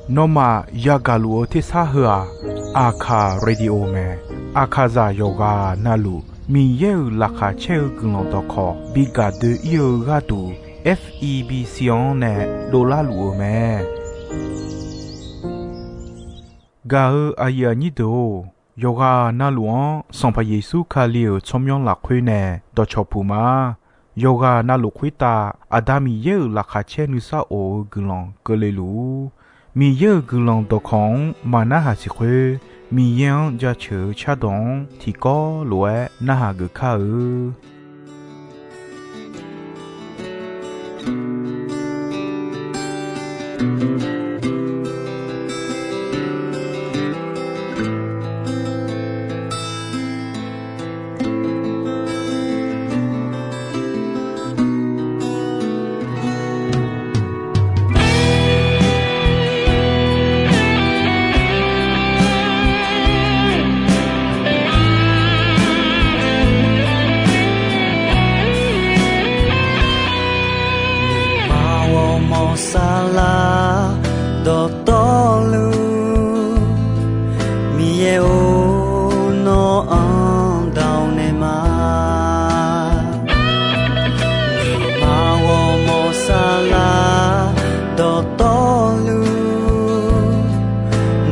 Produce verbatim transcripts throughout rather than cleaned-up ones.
Nawmaf yagaq luf-eu tersar heu-aq, Aqkaq Radio mae. Aqkaqzaq yawqghaq navluf Miqyaer-euq laqkhaq caer-eu guiqlanq dawqkawq bi gaq doe-ir-eu gharduq, F E B C-anr nae dovlar luf-eu mae. Gaq-eu aqyuif aqnyir deuq-or, yawqghaq navluf-anr Sanqpaq Yeqsur Kali-euq tsawrmyanr lafkhoer nae dawqcawq puq ma. Yawqghaq navluf khoertav Aqda Miqyaer-euq laqkhaq caer nuisar of-eu guiqlanq keuvle luf-ur. Miqyaer-euq guiqlanq dawqkawq-anr maqnarhaq siq khoer, Miqyaer-anr jaceuq-eu cardawq-anr tiqkawv lof-aer narhaq geuf kar-eu. Nuima ghawrmawr saflar dawqtawvluf, Miqyaer-or, nawr-anr dawq naeq ma. Nuima ghawrmawr saflar dawqtawvluf,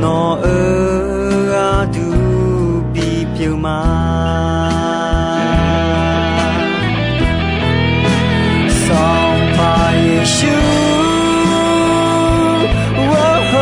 nawq-euq gharduq bipyeuf ma. Sanqpaq Yeqsur, ghawr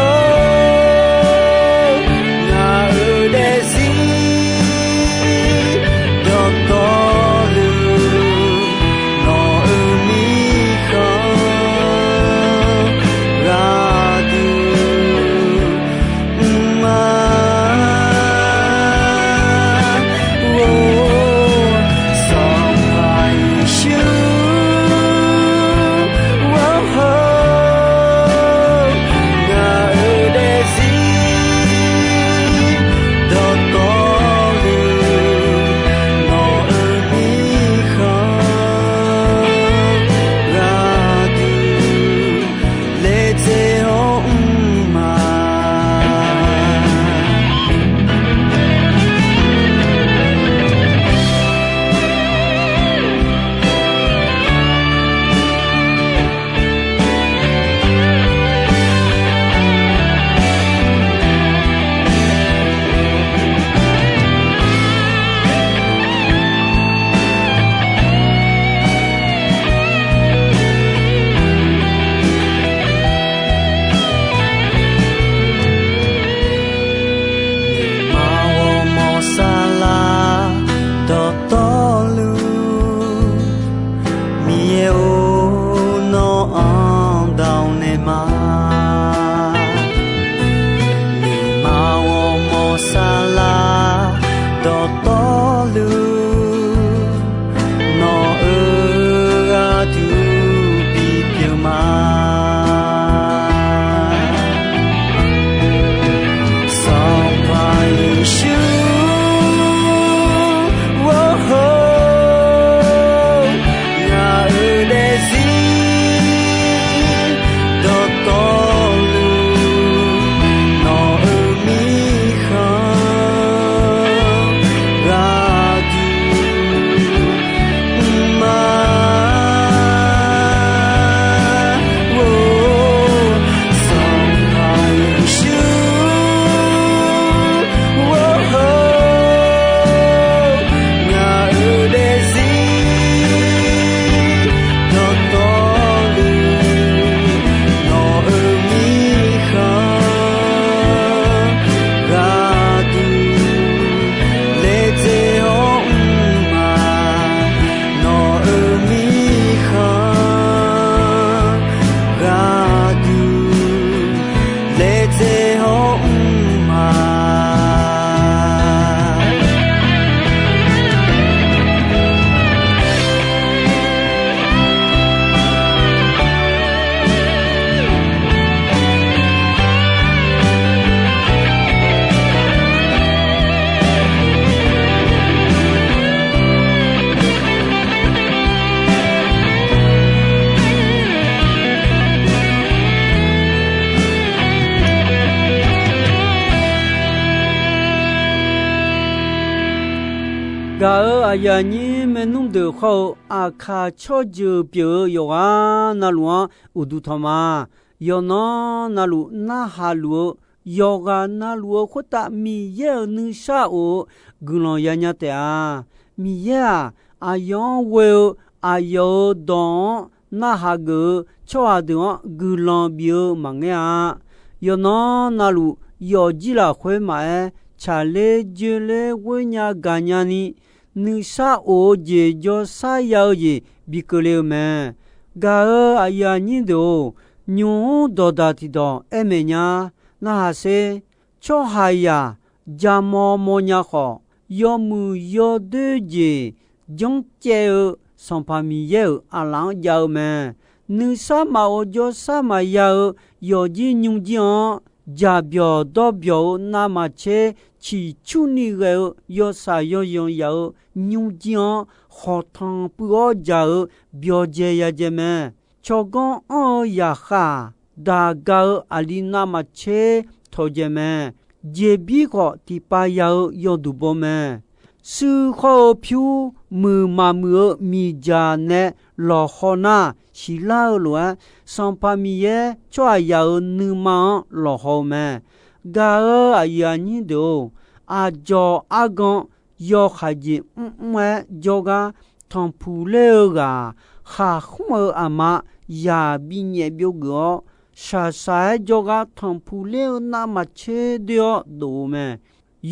Aqyuif aqnyir maernmr deuq khawr-eu, Aqkaq tsawrjeuq pyeuf-eu yawqghaq navluf-anr uqduq tanq ma. Yawqnan navluf narhaq luf-eu yawqghaq navluf-eu khoertav Miqyaer-euq nuisar of-eu guiqlanq yanya taef-a. Miqyaer-aq, aqyawf-anr ghoe-eu aqyawf-euq dawq-anr narhaq geuf-eu tsawrhaq deuq-anr guiqlanq bif-eu maqngeur-a. Yawqnan navluf yawfjir lafkhoer maqaer, tsaqler joerler ghoernya gaqnya ni, nuisar of-eu jeq jawrsar ya-eu jeq bi keuvle-eu mae. Gaq-euq aqyuif aqnyir deuq-or, nymq-mr dawqdaq tiqdawq aer maeq nya. Narhaq sher. Tsawrhaqzaq ja mawr mawrnya khawf, yawmuiq yawdoer jeq janrcaev-eu Sanqpaq Miqyaer-euq aqlaf-anr jav-eu mae. Nuisar maqof jawrsar maqya-eu yawfjir nymrjir-anr, jaqbyawq dawrbyawq-eu navmaqtser ciqcurni ghae-eu yawshaq yawzanq yaf-eu nymrjir-anr khawqtanq puiv-awr jaq-eu byawqdzae yadzae mae. Tsawrganr anr-eu zaqkhav-aq, daq ga-eu aqli navmaqtser tawqdzae mae. Jeqbir khawf tiqpav ya-eu yawduq baw mae. Shuir khawr-eu pyur, muiq maqmuiq-eu miqdzaq nae lawqhaw nar, siqlar-eu lof-aer, Sanqpaq Miqyaer tsawrhaqzaq-euq nuima-anr lawqhaw-eu mae. Gaq-euq aqyuif aqnyir deuq-or, aqdzawq argan yawkhaeq jeq mrmr-aer jawrgar tanqpuq ler-eu ghaq, khaqkhmr-eu aqma zaq binyaef byovgeuf-awr, shaqshaq-aer jawrgar tanqpuq ler-eu navmaqtser doer-awr dof-eu mae.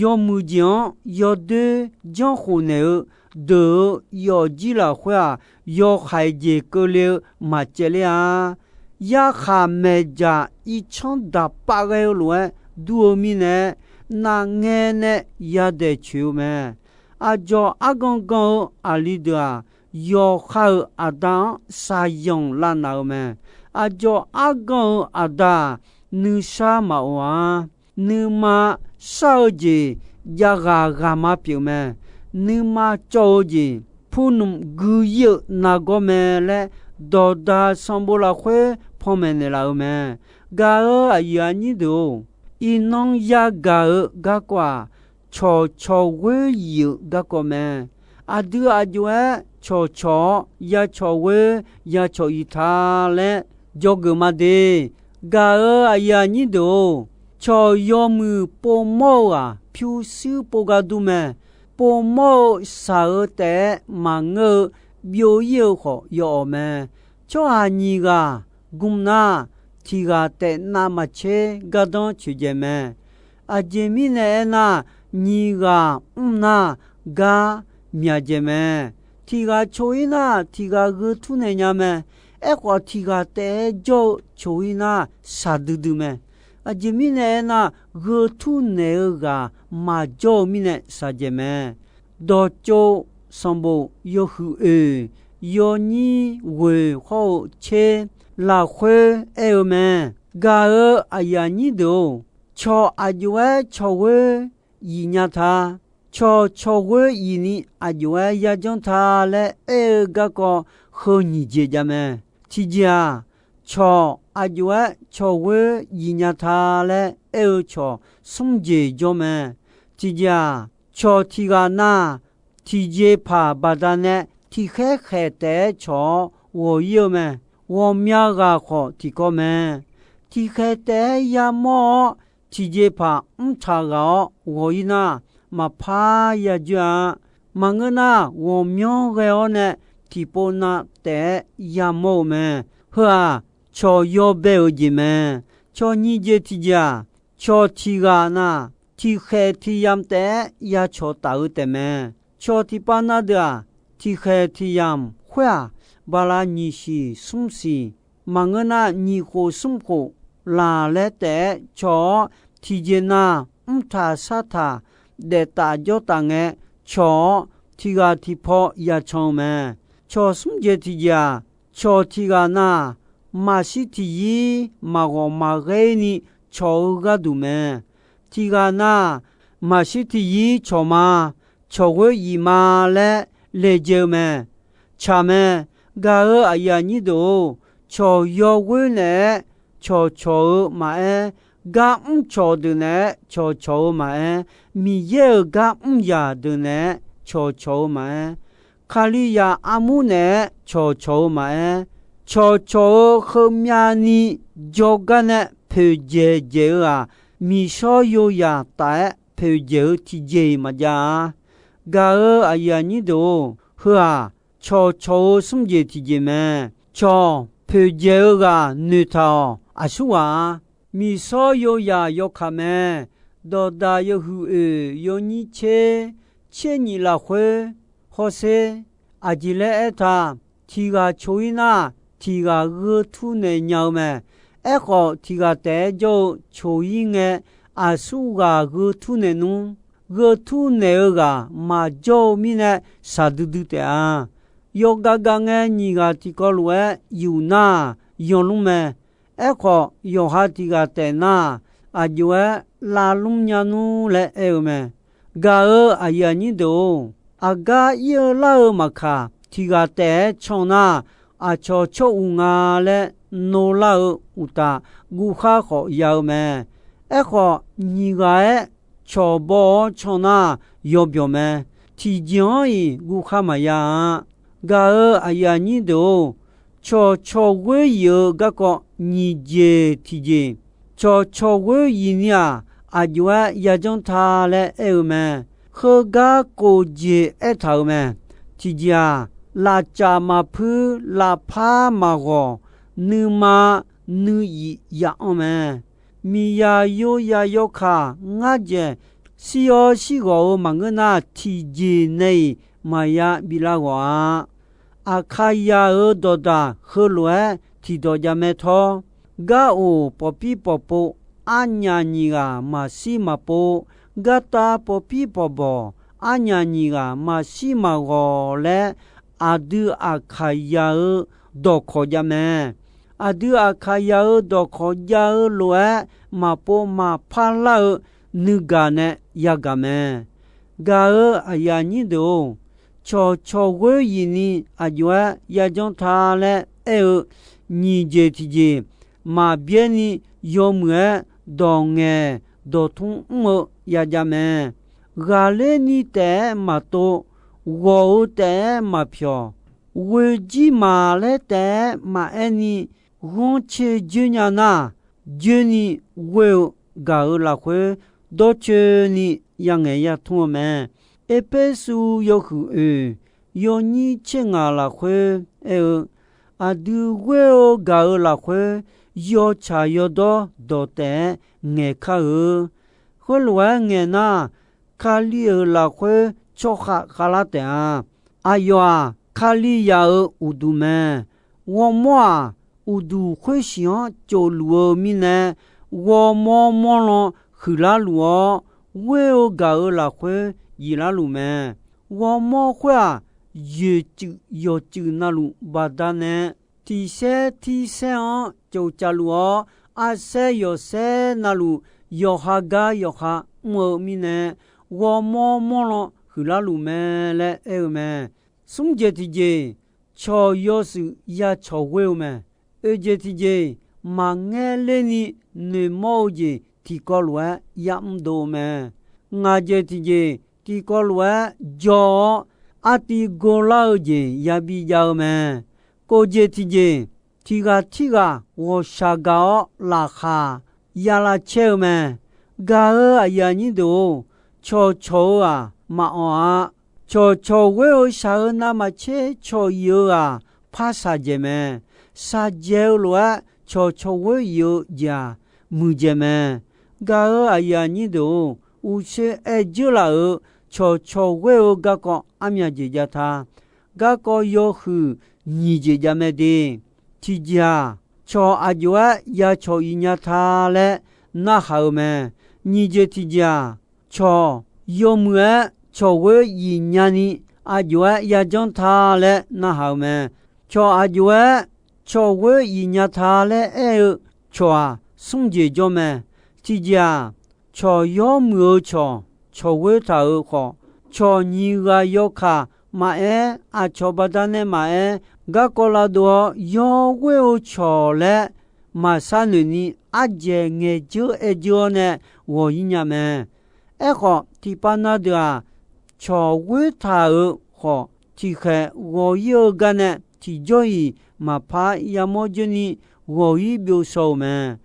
Yawmuiq jeq-anr yawdoer janrkhof naeq-eu deuq-euq yawfjir lafkhoer-aq, yawkhaeq jeq keuvle-eu maqcaev ler-a. Yarkhaq maeqdzaq irtsanr daqpav ghae-eu lof-aer dur-eu mirnae, navngae nae yadaeq coeq-eu mae. Aqdzawq argan gan-eu aqli deuq-aq, yawqha-euq aqda-anr shaqzanq lavnaq-eu mae. Aqdzawq argan-euq aqda-aq, nuisar maqof-a. Nuima shar-eu jeq javghaq ghaqma pyeuf mae. Nuima cawv-eu jeq purnmq gui ir-eu nargawr mae laer, dawqdaq sanqbof lafkhoer panmaeq naeqlaf-eu mae. Gaq-euq aqyuif aqnyir deuq-or, iqnan yagaq-eu garkawv-aq, cawqcawq ghoer yif-eu garkawv mae. Aqdui aq jov-aer cawqcawq-awr, ya cawq ghoer ya cawq yif ta laer dzawgeuf ma de. Gaq-euq aqyuif aqnyir deuq-or, cawq yawmuiq povmawr-eu ghaq pyurshuir pov gar dur mae. Povmawr-eu shaq-eu taef-aer maqngeur-eu byov ir-eu khawf yawawq mae. Tsawrhaq nyiq ghaq gmr nar, tiq ghaq taef navmaqtser gardanr coeqdzaeq mae. Aqjeq mirnae aernar, nyiq ghaq mr nar, gar myaqdzaeq mae. Tiq ghaq coq ir nar, tiq ghaq gheu tur naeq nya mae. Aerkhawf, tiq ghaq taef-aer jawr-eu coq ir nar, shaqdui dui mae. Aqjeq mirnae aernar, gheu tur naeq-eu ghaq maqjawr-eu mirnae shaqdzaeq mae. Dawqtsov sanqbof yawhuiq oeq, yawnyir ghoeq hawr-eu tser lafkhoer aer-eu mae. Gaq-euq aqyuif aqnyir deuq-or, cawq aq jov-aer cawq ghoer yif nya ta. Cawq cawq ghoer yif ni aq jov-aer yajanr ta laer aer-eu garkawv heu nyiq jeq jav mae. Tiqjeq-aq, cawq aq jov-aer cawq ghoer yif nya ta laer aer-eu cawq smr jeq jawr mae. Tiqjeq-aq, cawq tiq ghaq nar, tiqjeqpaq baqdanae tiqkhaer khaeq taef-aer cawq-awr ghawq ir-eu mae. Ghawqmya ghaq khawf tiqkawv mae. Tiqkhaeq taef-aer yamawr-awr, tiqjeqpaq mrtaq ghaq-awr ghawq ir nar, maqpar yajoer-a. Maqngeur nar, ghawqmyanr ghae-awr nae tiqpov nav taef-aer yamawr-eu mae. Heu-aq, cawq yawbae-euq jeq mae. Cawq nyiq jeq tiqjeq-aq, cawq tiq ghaq nar, tiqkhaeq tiq yamq taef-aer ya cawq taf-eu taef mae. Cawq tiqpav na deuq-aq, tiqkhaeq tiq yamq khoer-aq, bala nyiq siq smr siq, maqngeur nar, nyiq khof smr khof laq laer taef-aer cawq-awr, tiqjeq na mrtaq sartaq daef taf jawr taf ngae cawq-awr, tiq ghaq tiqpaw ya can-eu mae. Cawq smr jeq tiqjeq-aq, cawq tiq ghaq na, maqshir tiq yir maqghawq maqghaer ni cawq-eu gharduq mae. Tiq ghaq na, maqshir tiq yir cawq ma, cawq ghoer yif ma laer laejae-eu mae. Tsaq mae. Gaq-euq aqyuif aqnyir deuq-or, cawq yawghoer naeq-aer cawqcawq-eu maqaer, gar mr cawq deuq naeq-aer cawqcawq-eu maqaer, Miqyaer-euq gar mr yaq deuq naeq-aer cawqcawq-eu maqaer, Kalizaq armur naeq-aer cawqcawq-eu maqaer, cawqcawq-eu heumyavni jawrgar nae poeqdzaeq dzaeq-eu-aq, miqshawr yoyaq taf-aer poeqdzaeq-eu tiqjeq-iq maqjav-a. Gaq-euq aqyuif aqnyir deuq-or, heu-aq, cawqcawq-eu smr jeq tiqjeq mae. Cawq poeqdzaeq-eu ghaq noeqtaq-awq. Aqsurghaq-a, miqshawr yoyaq yawkaq mae. Dawqdaq yawhuiq oeq yawnyir tser tser nyif lafkhoer hawsher. Aqjeq laer aertaq, tiq ghaq coq-ir nar, tiq ghaq gheu tur naeq nya-eu mae. Aerkhawf, tiq ghaq taef-aer jawr-eu coq-ir ngae, aqsurghaq gheu tur naeq nmr. Gheu tur naeq-eu ghaq maqjawr-eu mirnae, shaqdui dui taef-a. Yawgav gav ngae nyiq ghaq tiqkawv lof-aer yuf nar-aq, yanlmr mae. Aerkhawf, yawqha tiq ghaq taef nar-aq, aqjox-aer lavlmr nya nmr laer aer-eu mae. Gaq-euq aqyuif aqnyir deuq-or, aqgar ir-eu lar-eu maqkaq, tiq ghaq taef-aer can nar, aqcawq tsawr uq nga laer nov lar-eu uqtaf, guvkhar khawf ya-eu mae. Aerkhawf, nyiq ghaq-aer cawq baw-awr can nar, yawbyawq mae. Tiqjeq-anr-iq guvkhar maqya-a. Gaq-euq aqyuif aqnyir deuq-or, cawqcawq ghoer yif-eu garkawv nyiq jeq tiqjeq, cawqcawq ghoer yif ni-aq, aqjox-aer yajanr ta laer aer-eu mae. Heugar kof jeq aertaq-euq mae. Tiqjeq-aq, lafcaf maqpuir, lafpar maqghawq, nuima nuiyif ya-anr mae. Miqzaq yoyaq yawkaq ngar dzaeq shir-awr shir ghawq-eu maqngeur nar, tiqjeq nae-iq maqya biflar ghawq-a. Aqkaqyaq-euq dawqdaq heulof-aer tiqdawq jav mae tawr, gar oq pawqpir pawqpov, arnyaf nyiq ghaq maqshir maqpov, gartav pawqpir pawqbawq, arnyaf nyiq ghaq maqshir maqghawq laer, aqdui aqkaqyaq-euq dawqkawq jav mae. Aqdui aqkaqyaq-euq dawqkawq jav-eu lof-aer, maqpov maqpar lar-eu nuigaq nae yagaq mae. Gaq-euq aqyuif aqnyir deuq-or, cawqcawq ghoer yif ni aqjox-aer yajanr ta laer aer-eu nyiq jeq tiqjeq, maqbyaer ni yawmuiq-aer dawq ngaeq dawq tmr mr-eu yajav mae. Ghaqler ni taef-aer maqtov, ghawq-eu taef-aer maqpyawq, ghoe jir maq laer taef-aer maqaer ni, ghanrcae joer nya nar, joer ni ghoer-eu gaq-euq lafkhoer dawrcoeni yangaeq yatmr-eu mae. Erpersu yawhuiq oeq yawnyir tser ngaq lafkhoer aer-eu, aqdui ghoer-eu gaq-euq lafkhoer yawtsaq yawdawr dawq taef-aer ngaeq kar-eu. Khoerlof-aer ngaeq nar, Kali-euq lafkhoer tsawrkhav khavlar taef-a. Aqyawf-aq, Kalizaq-euq uqduq mae. Ghawrmawr-aq, uqduq khoersiq-anr cofluf-eu mirnae, ghawrmawr mawrlan huiqlar luf-awr, ghoer-eu gaq-euq lafkhoer yiflar luf mae. Ghawrmawr khoer-aq, yoeqcuif yawqcuif na luf baqdanae, tiq saer tir saer-anr cof caf luf-awr, arsaer yawqsaer na luf yawqha gar yawqha mr-eu mirnae, ghawrmawr mawrlan huiqlar luf mae laer aer-eu mae. Smr jeq tiqjeq, cawq yawshuif ya cawq ghoer-eu mae. Oeq jeq tiqjeq, maqngaer ler ni noeqmawr-eu jeq tiqkawv lof-aer yamr dov-eu mae. Ngaq jeq tiqjeq, tiqkawv lof-aer jaw-awr, artiv gor lar-eu jeq yabi jav-eu mae. Kov jeq tiqjeq, tiq ghaq tirghaq ghawqshaq gaq-awr laqkhaq ya lavcaer-eu mae. Gaq-euq aqyuif aqnyir deuq-or, cawqcawq-eu-aq maqawq-a. Cawqcawq ghoer-eu shaq-eu navmaqtser cawq yif-eu ghaq par shaqdzaeq mae. Shaqdzaeq-eu lof-aer cawqcawq ghoer yif-eu jeq-aq muiqdzaeq mae. Gaq-euq aqyuif aqnyir deuq-or, uqshoe aer dzeur laf-euq cawqcawq ghoer-eu garkawv armyaq jeq jav ta. Garkawv yawhuiq nyiq jeq jav mae de. Tiqjeq-aq, cawq aqjox-aer ya cawq yif nya ta laer narhaq-eu mae. Nyiq jeq tiqjeq-aq, cawq yawmuiq-aer cawq ghoer yif nya ni aqjox-aer yajanr ta laer narhaq-eu mae. Cawq aqjox-aer cawq ghoer yif nya ta laer aer-eu cawq-aq, smr jeq jawr mae. Tiqjeq-aq, cawq yawmuiq-eu cawq, cawq ghoer taq-euq khawf, cawq nyiq ghaq yawkaq maqaer, aqcawq baqdanae maqaer, garkawv lavdov-awr yawghoer-eu cawq laer maqshar noeq ni ardzaeq ngaeq dzeur aer dzeur-awr nae ghawq-ir nya mae. Aerkhawf, tiqpav na deuq-aq, cawq ghoer taq-euq khawf, tiqkhaeq ghawq-ir-eu gar nae tiqjawr-iq maqpar yamawr joer ni ghawq-ir byov shaw-euq mae.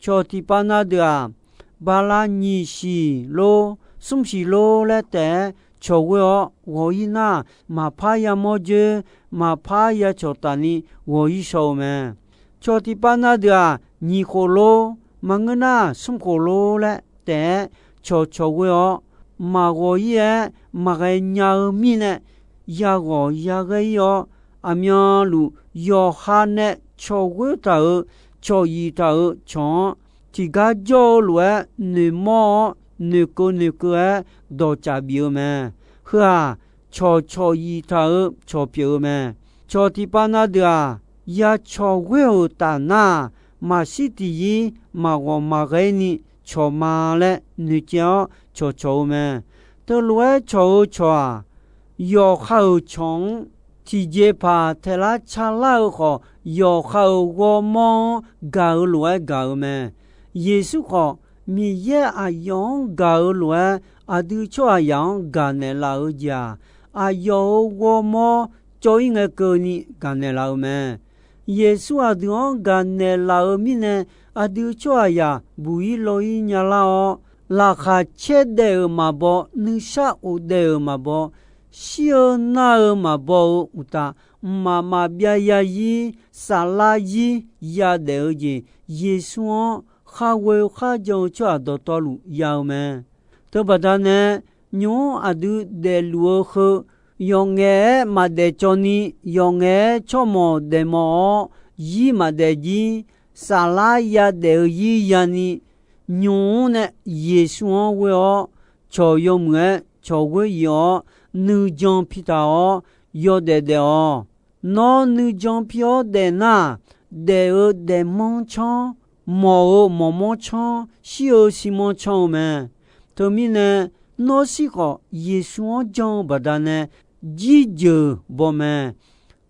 Cawq tiqpav na deuq-aq, bala nyiq shiq lor, smr shiq lor laer taef-aer cawq ghoer-awr ghawq-ir nar, maqpar yamawr joer, maqpar ya cawq taf ni ghawq-ir shaw-eu mae. Cawq tiqpav na deuq-aq, nyiq khof lor, maqngeur nar smr khof lor laer taef-aer cawq cawq ghoer-awr, maqghawq-ir-aer maqghae nya-eu mirnae, yaghawq yaghaer-ir-awr, aqmyanluf yawqha nae cawq ghoer taq-euq, cawq yif taq-euq cawq-anr tiqgar jawr-eu lof-aer noeqmawr-awr, noeqkeuv noeqkeuv-aer dawqcaf bif-eu mae. Heu-aq, cawq cawq yif taq-euq cawq pyeuf-eu mae. Cawq tiqpav na deuq-aq, ya cawq ghoer-euq taf nar-aq, maqshir tiqyir maqghawq maqghae ni cawq ma laer noeqcaev-awr cawqcawq-eu mae. Teulof-aer cawq-eu cawq-aq, yawqha-euq cawq-anr tiqjeqpaq taeqlar calar-eu khawf, yawqha-euq ghawrmawr-anr gaq-eu lof-aer gaq-eu mae. Yeqsur khawf, Miqyaer aqyawf-anr gaq-eu lof-aer aqdui tsawrhaqzaq-anr gaqnaeq laf-eu jeq-aq, aqyawf-euq ghawrmawr cawv-ir ngae keuvni gaqnaeq laf-eu mae. Yeqsur aqdui-anr gaqnaeq laf-eu mirnae, aqdui tsawrhaqzaq buq-ir law-ir nyalar-awr, laqkhaq caer daef-euq maqbaw, nuisar of daef-euq maqbaw, shir-eu nar-eu maqbaw-eu uqtaf, mqmaq maqbyav yazir, saflar zir yadaef-eu jeq, Yeqsur-anr khar ghoe kharjan-eu tsawrhaq dawqtawvluf ya-eu mae. Teubaqda nae, nymq-mr aqdui daefluf-eu heu, yawqngaef-aer maqdaef cawv ni, yawqngaef-aer tsawrmawq daefmawf-awr, zir maqdaef jir, saflar yadaef-eu zir yani, nymq-mr nae Yeqsur-anr ghoe-awr, cawq yawmuiq-aer cawq ghoer yif-awr, nuijan pi taq-awr, yawdaef daef-awq. Nawr nuijan pi-awr daef nar, daef-eu daefmanr canr, mawq-eu mawqmanr canr, shir-eu shirmanr canr-eu mae. Teumirnae, nawr shir khawf Yeqsur-anr jan-eu baqdanae, jirjeuq baw mae.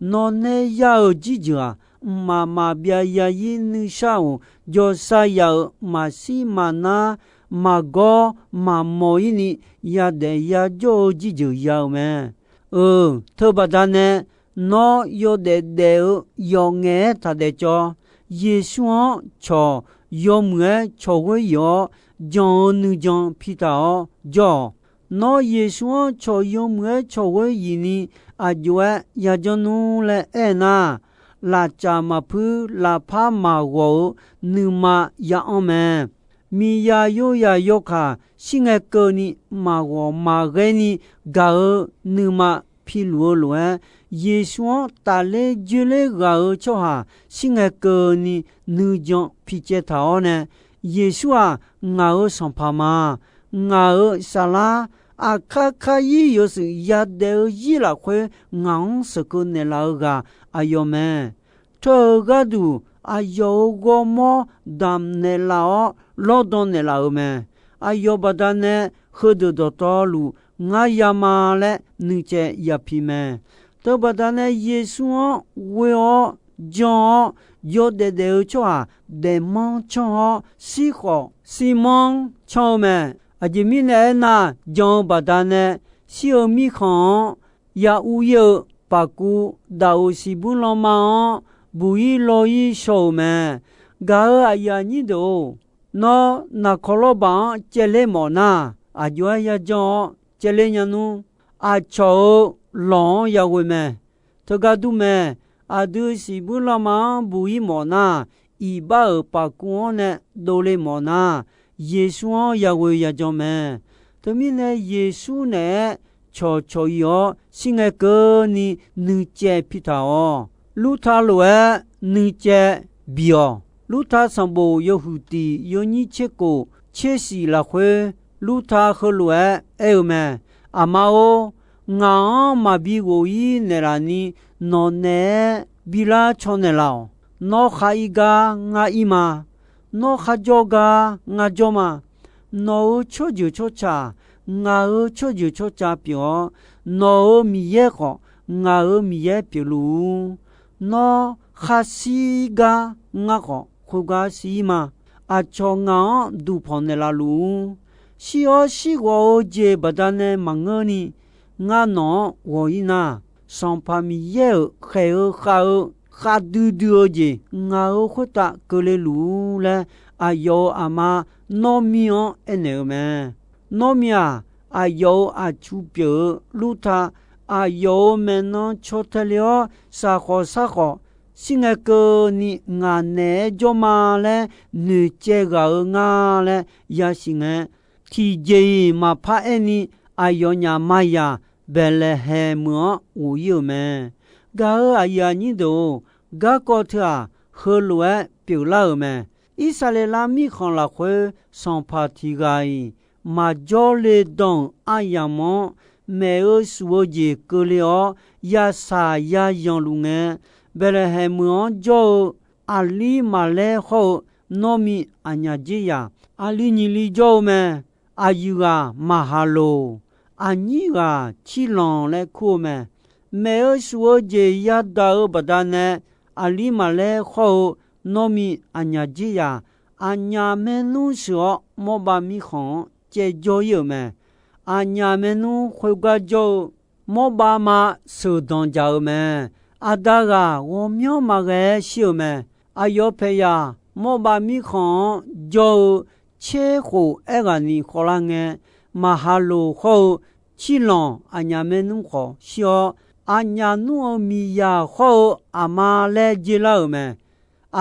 Nawq nae ya-euq jirjeuq-aq, mqmaq maqbyav yazir nuisar of jawrsar ya-eu maqshir maqnar, maqgawr maqmawq-ir ni yadaef yajawr-eu jirjeuq ya-eu mae. Euq, teubaqda nae nawr yawdaef daef-eu yawqngaef-aer taqdaef cawv. Yeqsur-anr cawq yawmuiq-aer cawq ghoer yif-awr, jan-eu nuijan pi taq-awr jawr-awq. Nawr Yeqsur-anr cawq yawmuiq-aer cawq ghoer yif ni aqjox-aer yajanr nmr laer aernar, lafcaf maqpuir lafpar maqghawq-eu nuima ya-anr mae. Miqzaq yoyaq yawkaq shir ngae keuvni maqghawq maqghae ni gaq-eu nuima piluf-eu lof-aer, Yeqsur-anr tafler joerler ghaq-eu tsawrhaq shir ngae keuvni nuijan picaev taq-awr nae, Yeqsur-aq, ngaq-euq sanqpaq ma. Ngaq-euq saflar, aqkar kar-ir yawshuif yadaef-eu zir lafkhoer ngaq-anr sheuqkeuv naeqlaf-eu ghaq aqyawf mae. Teu-eu gharduq aqyawf-euq ghawrmawr damq naeqlaf-awr lawrdan naeqlaf-euq mae. Aqyawf baqdanae heudeuq dawqtawvluf ngar ya ma laer nuicaev yapi mae. Teubaqdanae Yeqsur-anr ghoe-awr jan-awr yawdaef daef-eu tsawrhaq daefmanr canr-awr shir khawf shirmanr canr-eu mae. Aqjeq mirnae aernar, jan-eu baqdanae shir-eu mirkhanq-anr ya ur-ir-eu paqkuv daqoq siqbuir lanma-anr buq-ir law-ir shaw-euq mae. Gaq-euq aqyuif aqnyir deuq-or, nawr naqkawq lawrbaq-anr caevler mawf nar, aqjox-aer yajanr-awr caevler nya nmr. Aqcawq-euq lawq-anr yaghoe mae. Teugar dur mae. Aqdui siqbuir lanma-anr buq-ir mawf nar, iqbax-euq paqkuv-anr nae dovle mawf nar, Yeqsur-anr yaghoe yajan mae. Teumirnae Yeqsur naeq-aer cawqcawq-ir-awr shir ngae keuvni nuicaev pi taq-awq. Lurta lof-aer nuicaev bi-awq. Lurta sanqbof yawhuiq tiq yawnyir tser kof tser shif lafkhoer, Lurta heulof-aer aer-eu mae. Aqma-or, ngaq-anr maqbi ghof-ir naeqlaf ni nawq naeq-aer bilar caw naeqlaf-awq. Nawr khar ir gar ngar ir ma. Nawr kharjawr gar ngar jawr ma. Nawq-euq tsawrjeuq tsawrca ngaq-euq tsawrjeuq tsawrca pyeuf-awr, nawq-euq Miqyaer khawf ngaq-euq Miqyaer pyeufluf-ur. Nawr khar shir gar ngar khawf khoergar shir ir ma. Aqcawq ngaq-anr duqpanq naeqlaf luf-ur. Shir-awr shirghawq-eu jeq baqdanae maqngeurni, ngar nawq-anr ghawq-ir nar, Sanqpaq Miqyaer-euq khaeq-eu khav-eu khavdui dui-eu jeq ngaq-euq khoertav keuvle luf-ur laer, aqyawf-euq aqma Nawrmi-anr aernaeq-eu mae. Nawrmi-aq, aqyawf-euq aqtsu pyeuf-eu Lurta, aqyawf-euq maeqnan caw tae le-awr, saqkhawf sarkhawf shir ngae keuvni ngaq naeq-aer jawr ma laer noeqcaev ghaq-eu nga laer yasiq ngae, tiqjeq-iq maqpar aerni, aqyawfnyaf Maqyaq Baeqlaeqhaeq meuq-anr ghof-ir-euq mae. Gaq-euq aqyuif aqnyir deuq-or, garkawv teu-aq, heulof-aer pyeuflar-euq mae. Irsaqleqlav mirkhanq lafkhoer sanqpaq tiq ghaq-iq, maqjawr le dan-euq aryamq-anr, maeq-eu shuf-eu jeq keuvle-awr, yasaq yazanq luf ngae, Baeqlaeqhaeq meuq-anr jawr-eu Aqlirmaqlaer hawr-eu Nawrmi aqnyaf Dzerzaq, aqli nyiq li jawr-eu mae. Aqyuif ghaq Maqhaqloq, aqnyir ghaq Cirlanq laer kur-eu mae. Maeq-eu shuf-eu jeq yadaq-eu baqdanae, Aqlirmaqlaer hawr-eu Nawrmi aqnyaf Dzerzaq, aqnyaf maernmr sheuq-awr Mawrbav mirkhanq-anr caevjawr-ir-euq mae. Aqnyaf maernmr khoergar jawr-eu Mawrbav ma sheuqdanq jaq-euq mae. Aqda ghaq ghawqmyanr maqghae-aer shir-euq mae. Aqyawf paeqyaq Mawrbav mirkhanq-anr jawr-eu tserkhof aerghaqni khawvlar ngae, Maqhaqloq hawr-eu Cirlanq aqnyaf maernmr khawf shir-awr, aqnyaf nmr-eu miqyaq hawr-eu aqma laer dzer lar-euq mae.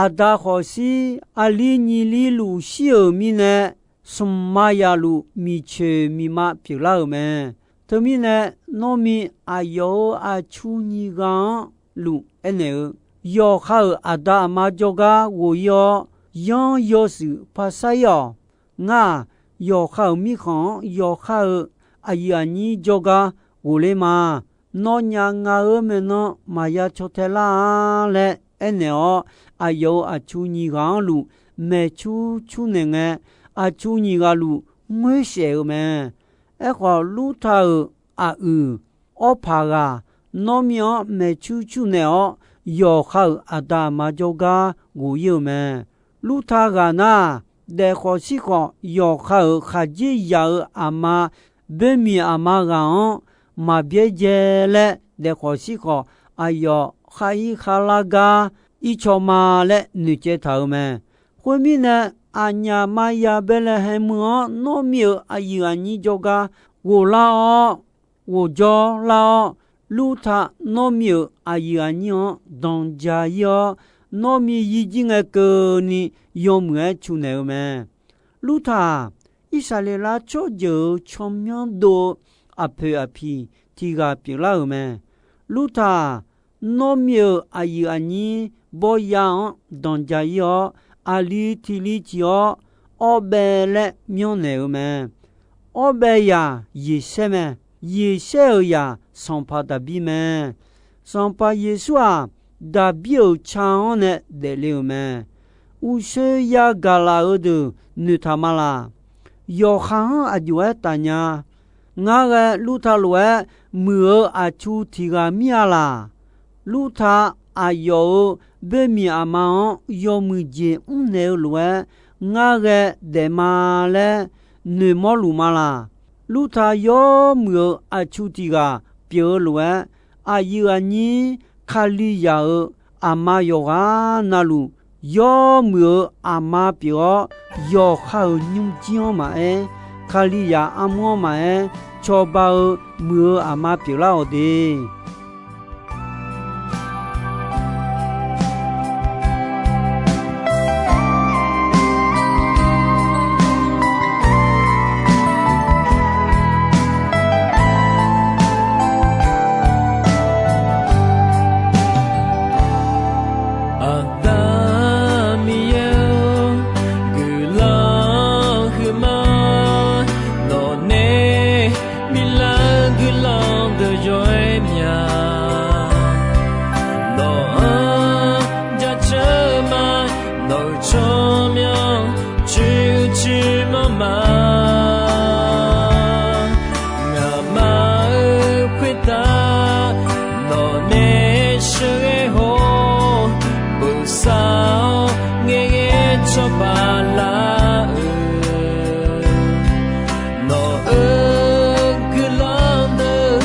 Aqda khawf shir, aqli nyiq li luf shir-euq mirnae, smq ma yaf luf miqcoeq miqma pyeuflar-euq mae. Teumirnae, Nawrmi aqyawf-euq aqtsu nyiq ghaq-anr luf aernaeq-eu, yawqha-euq aqda aqma jawrgar ghof-ir-awr, yanr yawshuif par sar-ir-awq. Ngar-aq, yawqha-euq mirkhanq-anr yawqha-euq aqyuif aqnyir jawrgar ghofler ma. Nawnyaf ngaq-euq maeqnan maqya caw tae lar-a laer aernaeq-awr, aqyawf-euq aqtsu nyiq ghaq-anr luf maeqcur cur naeq ngae, aqtsu nyiq ghaq luf ngoer saef-eu mae. Aerkhawf, Lurta-euq aqyuif Awrpaq ghaq Nawrmi-anr maeqcur cur naeq-awr, yawqha-euq aqda aqma jawrgar ghof-ir-euq mae. Lurta ghaq nar, daefkhawf sirkhawf yawqha-euq khaqdzerzaq-euq aqma, boermiq aqma ghaq-anr maqbyaerdzae laer daefkhawf sirkhawf aqyawf khar ir kharlar gar ircaw ma laer noeqcaev taq-euq mae. Khoermirnae, aqnyaf Maqyaq Baeqlaeqhaeq meuq-anr Nawrmi-euq aqyuif aqnyir jawrgar ghoflar-awr, ghofjawr lar-awr, Lurta Nawrmi-euq aqyuif aqnyir-anr danqja ir-awr, Nawrmi yir jir ngae keuvni yawmuiq-aer cu naeq-eu mae. Lurta-aq, Irsaqleqlav tsawrjeuq-euq tsawrmyanr dov-eu aqpoeq aqpiq tiq ghaq pyeuflar-euq mae. Lurta-aq, Nawrmi-euq aqyuif aqnyir bawrya-anr danqja ir-awr, aqli tiq li ciq-awr, Awrbaev laer myanrnaeq-eu mae. Awrbaev yaq Yeqsaer mae. Yeqsaer-euq yaq sanqpaq Daqbir mae. Sanqpaq Yeqsur-aq, Daqbir-euq ca-anr nae daefle-euq mae. Uqshoe yagaq laf-eu deuq noeqtaq ma laq. Yawqha-anr aqjox-aer tafnya. Ngar ghae Lurta lof-aer muiq-eu aqtsu tiq ghaq mir-a laq. Lurta aqyawf-euq boermiq aqma-anr yawmuiq jeq mrnaeq-eu lof-aer, ngar ghae daef ma laer noeqmawr luf ma laq. Lurta yawmuiq-eu aqtsu tiq ghaq pyeuf-eu lof-aer, aqyuif aqnyir Kalizaq-euq aqma yawqghaq navluf, yawmuiq-eu aqma pyeuf-awr, yawqha-euq nymrjir-anr maqaer, Kalizaq armur-anr maqaer, cawba-eu muiq-eu aqma pyeuflar-awq de. Aqda Miqyaer-or, guiqlanq huiqma, nawqnae miqlar guiqlanq deuq yawr-aer mya. Nawq-anr jaceuq ma, nawq-euq tsawrmyanr coer-eu coer manr ma. Ngaqma-euq khoertav nawqnae sheuqghae hawr-eu, bosav-awr ngaeqghae cawba lar-eu, nawq-euq guiqlanq deuq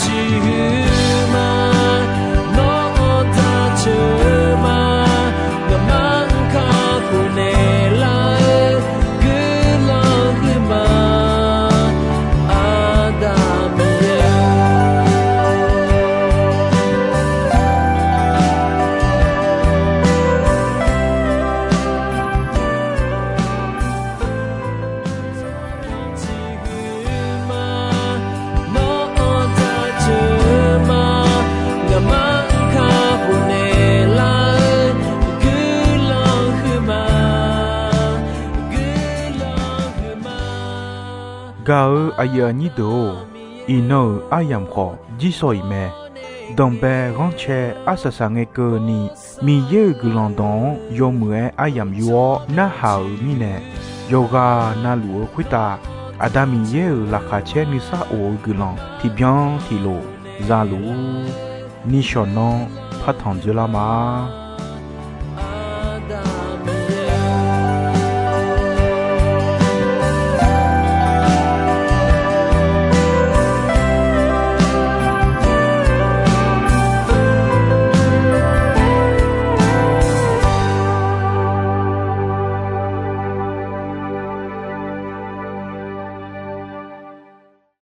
Ciqhuiq ma, nawr-anr taq ceuq ma, ngaqma-anr kakhof naeqlar-eu guiqlanq huiq ma, Aqda Miqyaer-or. Gaq-eu aqyuif aqnyir deuq-or, iqnan-euq aryamq khawf jirsawq iq mae. Danqbae ghanrcae arsaq saq ngae keuvni, Miqyaer-euq guiqlanq dawq-anr yawmuiq-aer aryamq yur-awr narhaq-euq mirnae, yawqghaq na luf-eu khoertav Aqda Miqyaer-euq laqkhaq caer nuisar of-eu guiqlanq tiqbyan tiqlof za luf-ur. Nishawq nanr partanq dzoerlar ma.